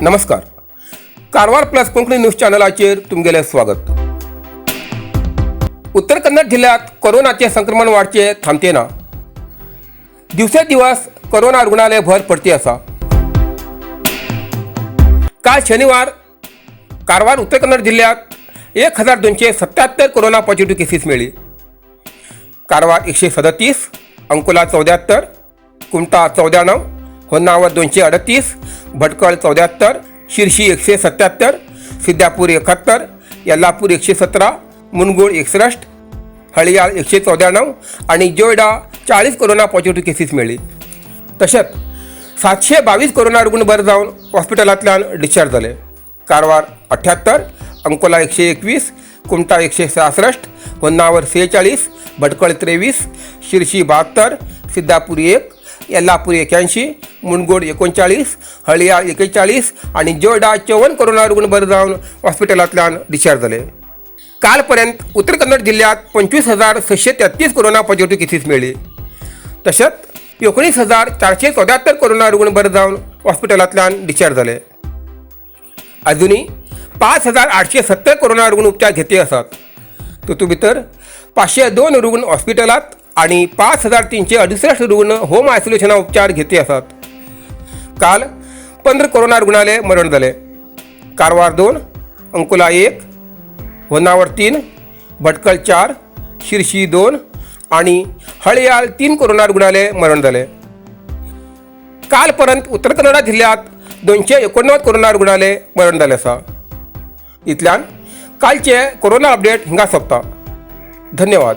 नमस्कार, Karwar plus Konkani news चॅनलाचेर तुमगेलें स्वागत. उत्तर कन्नड जिल्ह्यात कोरोनाचे संक्रमण वाडचे थांबते ना. दिवसे दिवस कोरोना रुग्णालय भर पडती आसा. काल शनिवार कारवार उत्तर कन्नड जिल्ह्यात 1277 कोरोना पॉझिटिव्ह केसीस मेळ्ळी. कारवार 137, अंकोला 74, कुमठा 94, होन्नावर 238, भटकळ 74, शिर्शी 177, सिद्धापूर 71, यल्लापूर 117, मुनगोळ 61, हळियाळ 194 आणि जोयडा 40 कोरोना पॉझिटिव्ह केसीस मेळ्ळी. तशेंच 722 कोरोना रुग्ण बरे जावन हॉस्पिटलांतल्यान डिस्चार्ज जाले. कारवार 78, अंकोला 121, कुमठा 166, होन्नावर 46, भटकळ 23, शिर्शी 72, सिद्धापूर 1, येल्लापूर 81, मुनगोड 39, हळियाळ 41 आणि जोयडा 54 कोरोना रुग्ण बरे जावन हॉस्पिटलांतल्यान डिस्चार्ज जाले. कालपर्यंत उत्तर कन्नड जिल्ह्यात 25,633 कोरोना पॉझिटिव्ह केसीस मेळ्ळी. तशेंच 19,474 कोरोना रुग्ण बरे जावन हॉस्पिटलांतल्यान डिस्चार्ज जाले. अजुनूय 5870 कोरोना रुग्ण उपचार घेते आसात. तातूंत भितर 502 रुग्ण हॉस्पिटलांत आणि 5368 रुग्ण होम आयसोलेशना उपचार घेते आसात. काल 15 कोरोना रुग्णाले मरण जाले. कारवार 2, अंकोला 1, होन्नावर 3, भटकळ 4, शिर्शी 2 आणि हळयाळ 3 कोरोना रुग्णाले मरण जाले. कालपर्यंत उत्तर कन्नडा जिल्ह्यात 289 कोरोना रुग्णाले मरण जालें आसा. इतल्यान कालचे कोरोना अपडेट हिंगा सोंपता. धन्यवाद.